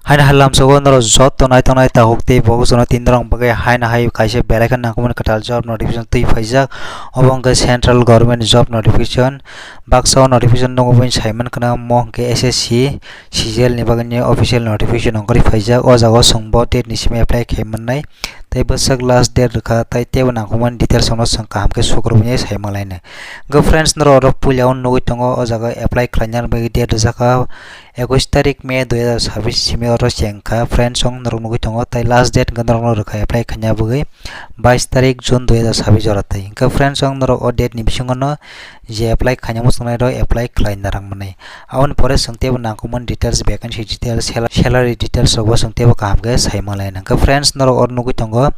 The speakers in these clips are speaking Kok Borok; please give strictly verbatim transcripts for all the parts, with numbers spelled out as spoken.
Haino hai lamsogo norok joto naitongnai takhuk tei bokhok jono tin norok bagwi haino hai kaisa belai khe nangkukmani kwtal job notification twi phaijak. Obo wngkha central government job notification. Baksa o notification nugwi saiman khna mo hwnkhe S S C, C G L ni bagwi official notification ongkhorwi phaijak. O jaga o chwng bo date ni simi apply khai mannai. Tei bwswk last date rwkha, tei teibo nangkukmani details no chwng kaham khe sukrubwi sai manlainai. Hwnkhe friends, norok oro puila o nugwi tongo, o jaga apply khlaina bagwi date rwjakha. Ekwis tarik May dui hajar sabis simi oro chengkha. Friends, ang norok nugwi tongo, tai last date hwnkhe norokno rwkha apply khaina bagwi bais tarik June dui hajar sabis jora twi. Hwnkhe friends, ang norok o date ni bisingo no je apply khaina muchungnai rok apply khlai narang mani. Aboni pore chwng teibo nangkukmani details, vacancy details, sal-, salary details rok bo chwng teibo kaham khe sai manlai. Hwnkhe friends, norok oro nugwi tongo,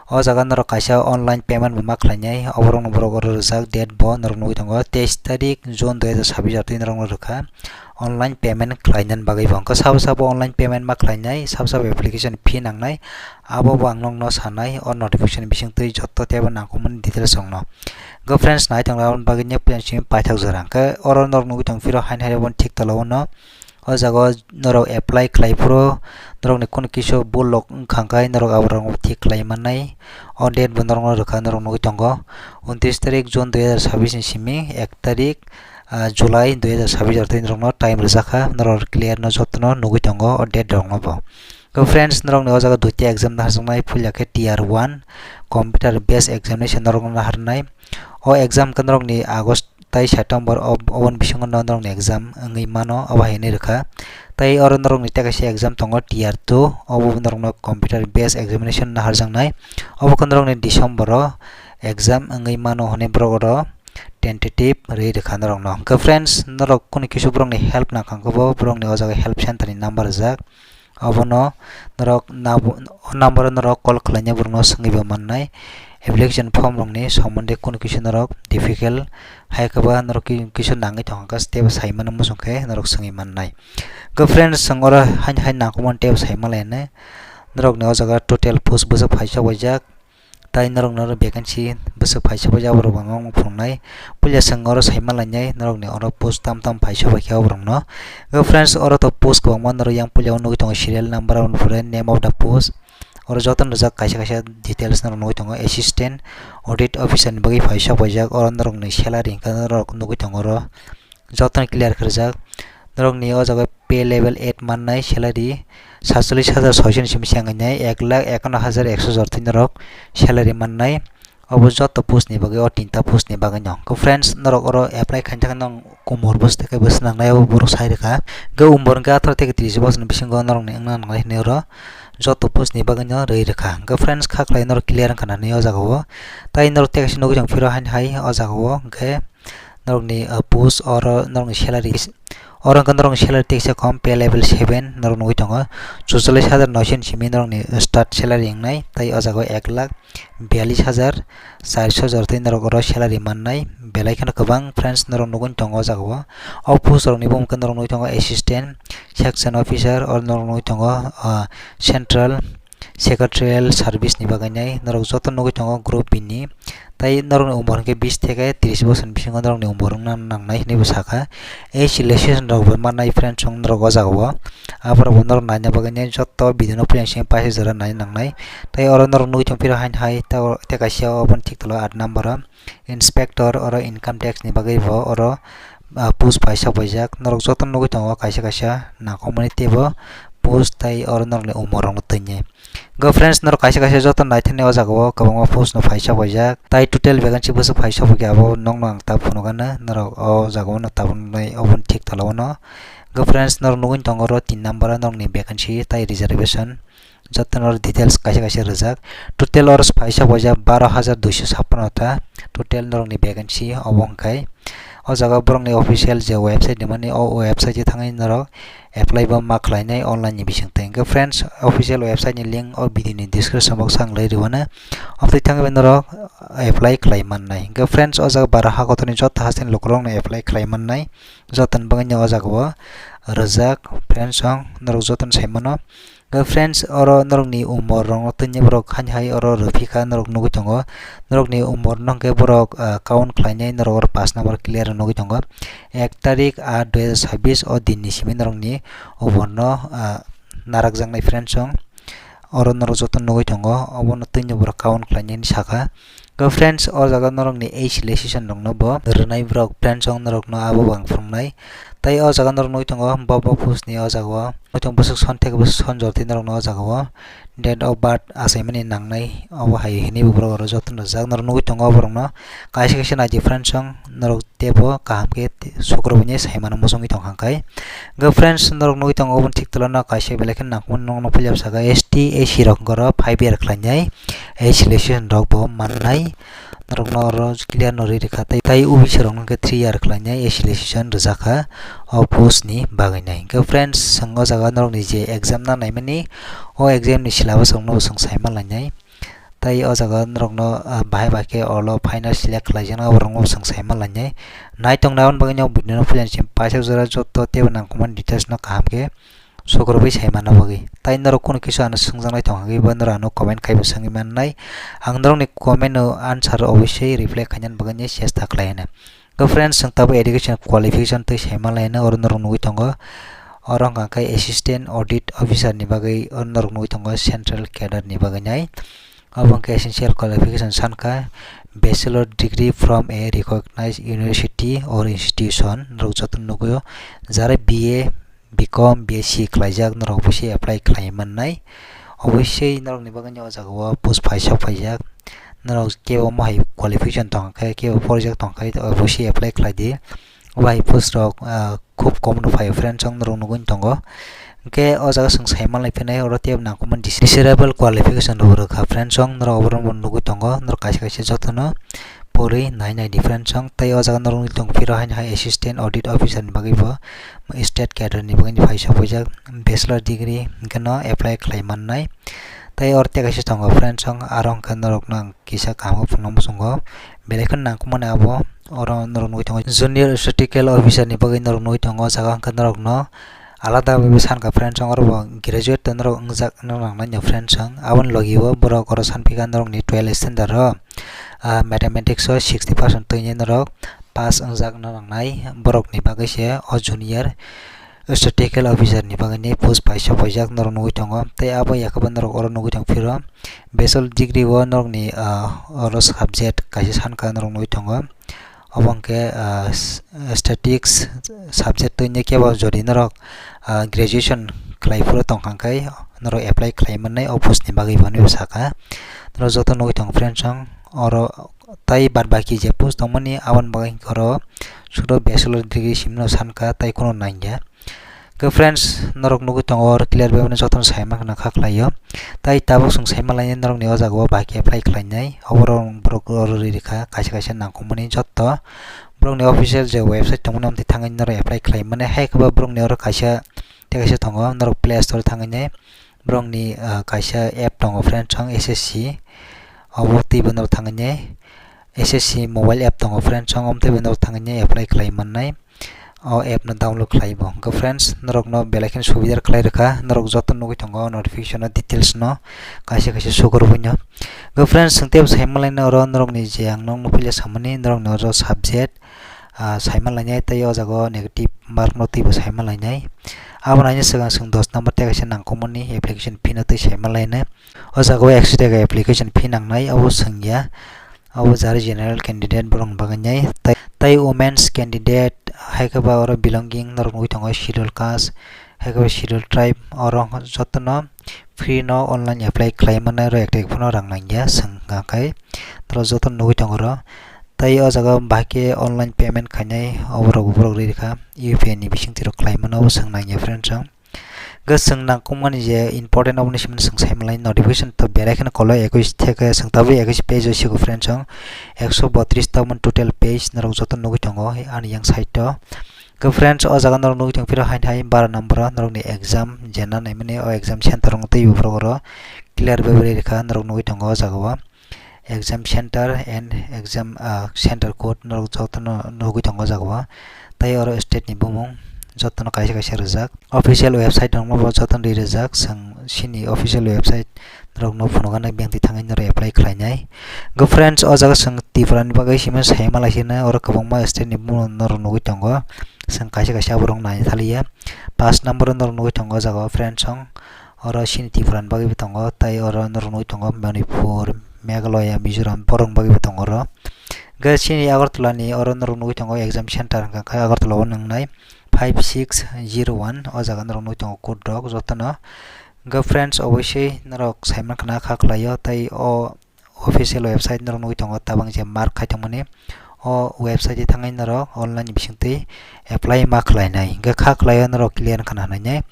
o jaga norok kaisa online payment bo ma khlainai, oborokno borok oro rwjak, date bo norok nugwi tongo teis tarik June dui hajar sabis jora twi norokno rwkha. Online payment khlainani bagwi bo. Hwnkhe sabo sabo online payment ma khlainai, sabo sabo application fee nangnai, abo bo ang nokno sanai, o notification bising twi joto teibo nangkukmani details rokno. Hwnkhe friends, nai tongla aboni bagwi nini puila simi paithak jora. Hwnkhe oro norok nugwi tong phiro haino hai aboni thik tola o no. O jaga o norok apply khlai phuru norokni kunu kisu bulok wngkha hwnkhe norok aborokno thik khlai mannai. O date bo norokno rwkha, norok nugwi tongo untris tarik June dui hajar sabis ni simi ek tarik, ah, July dui hajar sabis jora twi norokno time rwjakha, norok clear no jotono nugwi tongo o date rokno bo. Hwnkhe friends, norokni o jaga duita exam naharjaknai, puila khe tier one computer based examination norokno naharnai. O exam khe norokni August tai September ob-, oboni bisingo no norokni exam wngwi mano, obo hai hinwi rwkha. Tai oro norokni tei kaisa exam tongo tier two, obo norokno computer based examination naharjaknai. Obo khe norokni December o exam wngwi mano hwnwi borok oro tentative rwi rwkha norokno. Hwnkhe friends, norok kunu kisu borokni help nangkha hwnkhe bo borokni o jaga help center ni number rijak. Obono norok nabo-, o number o norok call khlaina borokno swngwi bo mannai. Application form rokni somondi kunu kisu norok difficult hai khe ba norok ki-, kisu nangwi tongkha, teibo sai mano muchung khe norok swngwi mannai. Hwnkhe friends, chwng oro haino hai nangkukmani teibo sai manlainai. Norokni o jaga total post bwswk phaisa waijak. Tai norokno oro vacancy bwswk phaisa bai aborok bo ang phunuknai. Puila chwng oro sai manlainai norokni oro post tam tam phaisa bai khe aborokno. Hwnkhe friends, oro to post kwbangma norok yang puila o nugwi tongo serial number, aboni pore name of the post. Oro jotono rijak kaisa kaisa details norok nugwi tongo, assistant audit officer ni bagwi phaisa paijak, oro norokni salary hwnkhe norok nugwi tongo oro. Jotono clear khe rijak. Norokni o jaga pay level eight mannai, salary satchollish hajar soiso ni simi se wngkha, ek lakh ekanno hajar ekso jora twi norok salary mannai. Obo joto post ni bagwi, o tinta post ni bagwi no. Hwnkhe friends, norok oro apply khaina thangwi nong umor bwswk tei khe bwswk nangnai, abo borok sai rwkha. Hwnkhe umor hwnkhe atharo tei tris bosor ni bisingo norokni wngna nangnai hinwi oro joto post ni bagwi no rwi rwkha. Hwnkhe friends, kha khlai norok clear wngkha nani o jaga o. Tai norok tei kaisa nugwi tong phiro haino hai o jaga o, hwnkhe norokni, uh, post oro norokni salary is-, oro wngkha norokni salary teisa kom, pay level seven norok nugwi tongo, chuchollish hajar noisho ni simi norokni start salary wngnai, tai o jaga o ek lakh biyallish hajar charso jora twi norok oro salary mannai, belai kheno kwbang friends norok nugwi tongo o jaga o. O post rokni bumung khe norok nugwi tongo assistant section officer, oro norok nugwi tongo, uh, central secretarial service ni bagwi nai norok joto nugwi tongo group B ni. Tai norokni umor hwnkhe bis theke tris bosor ni bisingo norokni umor wngna nangnai hinwi bo sakha. Age relaxation rok bo mannai friends, chwng norok o jaga o. Aborok bo norok naina bagwi nai joto video no puila simi paisa jora nai nangnai. Tai oro norok nugwi tong phiro haino hai tei kaisa oboni thik tola o aat number o inspector, oro income tax ni bagwi bo oro, ah, post paisa paijak. Norok joto nugwi tongo kaisa kaisa nangkukmani teibo post tai oro norokni umor rokno twi nai. Go friends, norok kaisa kaisa joto naithani o jaga o kwbangma post no paisa paijak. Tai total vacancy bwswk paisa paikha abo nokno ang ta phunukgana norok o jaga o no tabuknai oboni thik tola o no. Go friends, norok nugwi tongo oro tin number o norokni vacancy tai reservation. Jotono details kaisa kaisa rijak. Total oro paisa paijak baro hajar duiso sappanno ta. Total norokni vacancy obo hwnkhe. O jaga borokni official je website rimani, o website o thangwi norok apply bo ma khlainai online ni bisingtwi. Hwnkhe friends, official website ni link o video ni description box o ang lai rwmano. Obtwi thangwi norok apply khlai mannai. Hwnkhe friends, o jaga bara ha kotorni joto hasteni lukurokno apply khlai mannai. Jotoni bagwino o jaga o rijak friends, ang norok jotono sai mano. Hwnkhe friends, oro norokni umor rokno tini borok hani hai oro rwphikha norok nugwi tongo. Norokni umor no hwnkhe borok, ah, count khlainai norok oro pash number clear nugwi tongo. Ek tarik aat dui hajar sabis o din ni simi norokni umor no, ah, narakjaknai friends song. Oro norok joto nugwi tongo, obono twino borok count khlainani saka. Go friends, o jaga norokni age relaxation rokno bo rwnai borok friends song norokno abo bo ang phunuknai. Tai o jaga norok nugwi tongo, bo bo post ni o jaga o. Nugwi tongo bwswk son theke bwswk son jorti norokno o jaga o. Date of birth achaimani nangnai, obo hai hinwi bo borok oro joto no rijak. Norok nugwi tongo borokno kaisa kaisa naidi friends song norok teibo kaham khe sukrubui ni saimano muchungwi tongkha khe. Hwnkhe friends, norok nugwi tongo oboni thik tola no kaisa belai khe nangkukmani nokno puilap saka S T, S C rok hwnkhe oro five year khlainai age relaxation rok bo mannai. Norokno oro clear no ri rikha tei, tei O B C rokno hwnkhe three year khlainai age relaxation rwjakha o post ni bagwi nai. Hwnkhe friends, chwng o jaga norokni je exam na naimani, o exam ni syllabus rokno bo chwng saima lainai. Tai o jaga norokno, ah, bahai bai khe olo final select khlaijaknai, oborokno bo chwng saima lainai. Naitong nai aboni bagwi no video no puilani simi paisa jora joto teibo nangkukmani details no kaham khe sukrubui saimano bagwi. Tai norok kunu kisa ano swngjaknai tongkha khe bo norok ano comment khaibo swngwi mannai. Ang norokni comment no answer obosoi reply khainani bagwi ni chesta khlai hwnwi. To friends, chwng tabuk education qualification twi saima laina oro norok nugwi tongo. Oro wngkha khe assistant audit officer ni bagwi oro norok nugwi tongo central cadre ni bagwi nai. Abo wngkha essential qualification sankha bachelor degree from a recognized university or institution, norok joto nugwi o jara B A, B Com, B S C khlaijak norok bisi apply khlai mannai. Obviously norokni bagwi o jaga o post paisa paijak. Norok kebo omo hai qualification tongkha khe, kebo porijak tongkha khe, obviously apply khlai di. Obo hai post rok, ah, khub kom no phaio friends song norok nugwi tongo. Hwnkhe o jaga chwng sai manlai phinai oro tei nangkukmani desirable qualification rok rwkha friends song norok oborok bo nugwi tongo. Norok kaisa kaisa jotono pori nai nai di friends song. Tei o jaga norok nugwi tongo phiro haino hai assistant audit officer ni bagwi bo state cadre ni bagwi phai sok paijak bachelor degree hwnkhe no apply khlai mannai. Tei oro tei kaisa tongo friends song, aro hwnkhe norok no ang kisa kaham khe phunukna muchungo. Belai kheno nangkukmani abo oro norok nugwi tongo junior statistical officer ni bagwi norok nugwi tongo. O jaga hwnkhe norok no alada bai sankha friends song, oro bo graduate norok wngjak no nangnai no friends song. Aboni logi o borok oro sanphika norokni twelve standard o, ah, mathematics o sixty percent twini norok pass wngjak no nangnai borokni bagwi se o junior statistical officer ni bagwi ni post paisa paijak norok nugwi tongo. Tei abo ya khe bo norok oro nugwi tong phiro bachelor degree o norokni, ah, oro subject kaisa sankha norok nugwi tongo. Obo hwnkhe, ah, s-, statistics subject twini kebo jodi norok, ah, graduation khlai phuru tongkha khe norok apply khlai mannai o post ni bagwi bo hinwi sakha. Norok joto nugwi tongo friends song oro tai bad baki je post tongmani aboni bagwi hwnkhe oro sudo bachelor degree simno sankha tai kheno nangya. Khe friends, norok nugwi tongo oro clear bai mano jotono sai mankha kha khlaio. Tai tabuk chwng sai manlainai norokni o jaga o bai khe apply khlainai. Oborok borok oro ri rikha kaisa kaisa nangkukmani joto. Borokni official je website tongmani omtwi thangwi norok apply khlai mani. Hai khe bo borokni oro kaisa tei kaisa tongo, norok Play Store thangwi nai borokni, ah, kaisa app tongo friends song S S C. Obo twibo norok thangwi nai S S C mobile app tongo friends song, omtwi bo norok thangwi nai apply khlai mannai. O app no download khlai bo. Hwnkhe friends, norok no belai kheno subidar khlai rwkha, norok joto nugwi tongo notification o details no kaisa kaisa sukrubui no. Hwnkhe friends, chwng teibo sai manlaina oro norok ni je ang nokno puila samani norok ni oro subject, ah, sai manlainai tei o jaga o negative mark no teibo sai manlainai. Abo naini swkang chwng dos number tei kaisa nangkukmani application fee no tei sai manlainai. O jaga o ekso taka application fee nangnai, abo swngya. Abo jara general candidate borok ni bagwi nai. Tai, tai women's candidate, hai khe ba oro belonging norok nugwi tongo schedule caste, hai khe ba schedule tribe, oro jotono free no online apply khlai mannai, oro ek taka phano rang nangya, swng kha khe norok jotono nugwi tongo oro. Tai o jaga bahai khe online payment khainai, oborok borok ri rikha, U P I ni bisingtwi rok khlai mano, obo swng nangya friends rok. Hwnkhe chwng nangkukmani je important, aboni simi chwng sai manlai notification to belai kheno kolok ekush theke chwng tabuk ekush page o sigo friends song, ekso botris tabuk total page norok joto nugwi tongo ani yang side o. Hwnkhe friends, o jaga norok nugwi tong phiro haino hai bara number o norokni exam je na naimani o exam center wng twi borok oro clear bai bai rikha norok nugwi tongo o jaga o. Exam center and exam, ah, center code norok jotono nugwi tongo o jaga o. Tai oro state ni bumung jotono kaisa kaisa rijak. Official website rokno bo jotono ri rijak. Chwng chini official website rokno phunukna bengtwi thangwi norok apply khlainai. Go friends, o jaga chwng Tripura ni bagwi simi sai malaisina oro kwbangma state ni bumung norok nugwi tongo. Chwng kaisa kaisa aborok naina thaliya. Pass number o norok nugwi tongo o jaga o friends song. oro chini Tripura ni bagwi bo tongo, tai oro norok nugwi tongo Manipur, Meghalaya, Mizoram, borok ni bagwi bo tongo oro. Hwnkhe chini Agartala ni oro norok nugwi tongo exam center, hwnkha khe Agartala o nwngnai five six zero one, o jaga norok nugwi tongo code rok jotono. Hwnkhe friends, obosoi norok saimankha na kha khlaio, tai o official website norok nugwi tongo, tabang je mark khai tongmani. O website thangwi norok online ni bisingtwi apply ma khlainai, hwnkhe kha khlaio norok clear wngkha na hinwi.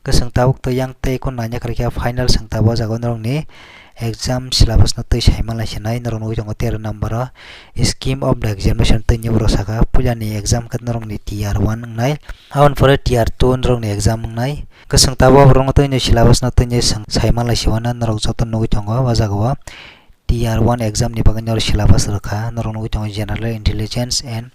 Hwnkhe chwng tabuk twi yang tei kunu naina kwrwi khe final chwng tabuk o jaga o norokni exam syllabus no twi saimanlai sinai. Norok nugwi tongo tero number o scheme of the examination twi ni borok saka puila ni exam khe norokni tier one wngnai, aboni pore tier two norokni exam wngnai. Hwnkhe chwng tabuk borokno twi ni syllabus no twi ni chwng saimanlai siwana norok joto nugwi tongo o jaga o. Tier one exam ni bagwi norok syllabus rwkha, norok nugwi tongo general intelligence and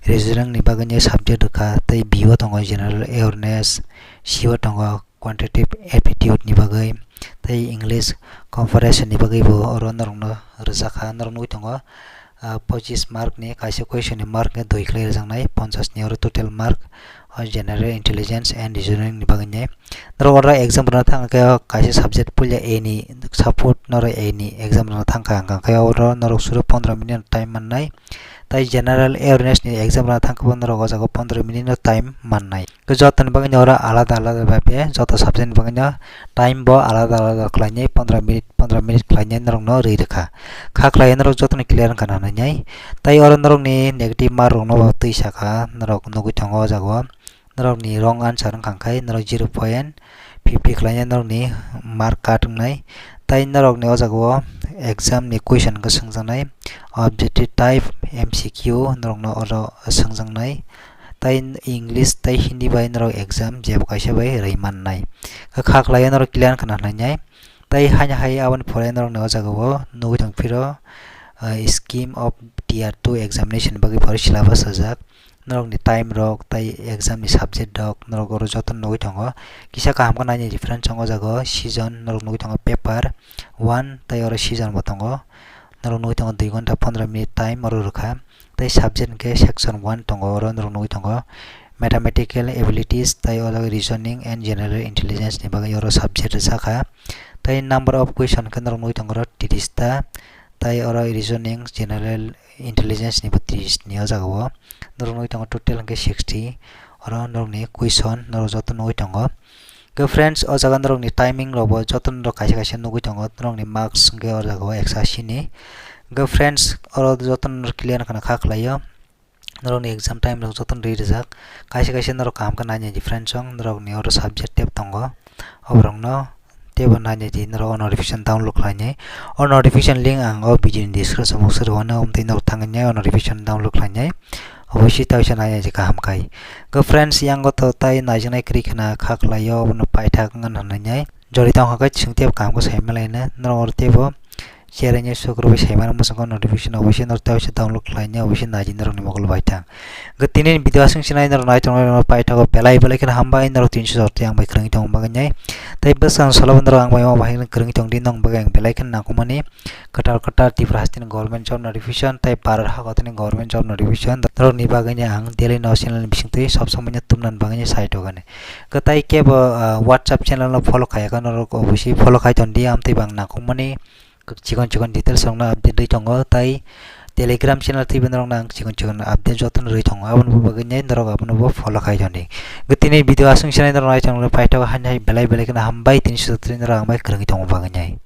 reasoning ni bagwi ni subject rwkha, tei B o tongo general awareness, C o tongo quantitative aptitude ni bagwi, tei English comprehension ni bagwi bo oro norokno rwjakha. Norok nugwi tongo, ah, pochis mark ni kaisa question ni mark ni dui khlai rwjaknai, ponchas ni oro total mark o general intelligence and reasoning ni bagwi ni. Norok oro exam rwna thang khe o kaisa subject puila A ni, support norok A ni exam rwna thang kha, hwnkha khe oro norok suru pondro minute time mannai. Tai general awareness ni exam rwna thang khe bo norok o jaga o pondro minute no time mannai. Khe joto ni bagwi no oro alada alada bai phe joto subject ni bagwi no time bo alada alada khlainai, pondro minute, pondro minute khlainai norok no rwi rwkha. Kha khlai norok joto ni clear wngkha na hinwi. Tai oro norok ni negative mark rok no bo twi saka, norok nugwi tongo o jaga o. Norokni wrong answer wngkha khe norok zero point fifty khlainai norokni mark cut wngnai. Tai norokni o jaga o exam ni question khe swngjaknai, objective type M C Q norokno oro swngjaknai. Tai English tai Hindi bai norok exam jebo kaisa bai rwi mannai. Kha khlai norok clear wngkha na hinwi. Tai haino hai aboni pore norokni o jaga o nugwi tong phiro, ah, scheme of tier two examination bagwi pore syllabus rwjak. Norokni time rok tai exam ni subject rok norok oro joto nugwi tongo. Kisa kaham khe naina difference tongo o jaga o season norok nugwi tongo paper one tai oro season bo tongo. Norok nugwi tongo dui ghonta pondro minute time oro rwkha. Tai subject hwnkhe section one tongo, oro norok nugwi tongo mathematical abilities tai oro reasoning and general intelligence ni bagwi oro subject rwjakha. Tai number of question hwnkhe norok nugwi tongo oro tris ta, tai oro reasoning, general intelligence ni bo tris ni o jaga o norok nugwi tongo total hwnkhe sixty, oro norokni question norok joto nugwi tongo. Hwnkhe friends, o jaga norokni timing rok bo joto norok kaisa kaisa nugwi tongo, norokni marks hwnkhe o jaga o ekso asi ni. Hwnkhe friends, oro joto norok clear wngkha na kha khlaio, norokni exam time rok joto rwi rwjak. Kaisa kaisa norok kaham khe naina di friends, chwng norokni oro subject tab tongo, oborokno teibo naina di norok o notification download khlainai. O notification link ang o video ni description box o rwmani, omo twi norok thangwi nai o notification download khlainai. Obosoi ta bisa naina di kaham khai. Hwnkhe friends, yang o to tai naijaknai kwrwi khna kha khlaio, obono paithak wngna nangnai. Jori tong kha khe chwng teibo kaham khe sai malaina, norok oro teibo cherengwi sukrubwi sai mano, mwswk o notification obosoi norok ta bisa download khlainai, obosoi naidi norokni mokol bai thang. Hwnkhe tini ni video aswk sinai norok nai tongnai norok paithak o belai belai kheno hambai, norok tin sujor tei ang bai kwrwngwi tongma bagwi nai. Tai bwskango salo norok ang bai ma bahai kwrwngwi tongdi, nokni bagwi ang belai kheno nangkukmani. Kwtal kwtal Tripura hasteni government job notification tai Bharat hakotorni government job notification norokni bagwi ni ang daily no channel ni bisingtwi sob somoi no tumnani bagwi ni sai tongani. Kwtai kebo, ah, WhatsApp channel no follow khayakha norok obosoi follow khai tondi, amtwi bang nangkukmani chikon chikon details rokno update rwi tongo, tai Telegram channel twibo norokno ang chikon chikon update jotono rwi tongo, aboni bagwi ni norok abono bo follow khai tondi. Hwnkhe tini video aswk sinai norok nai tongo, paithak o haino hai belai belai kheno hambai, tini sujor twi norok ang bai kwrwngwi tongma bagwi nai.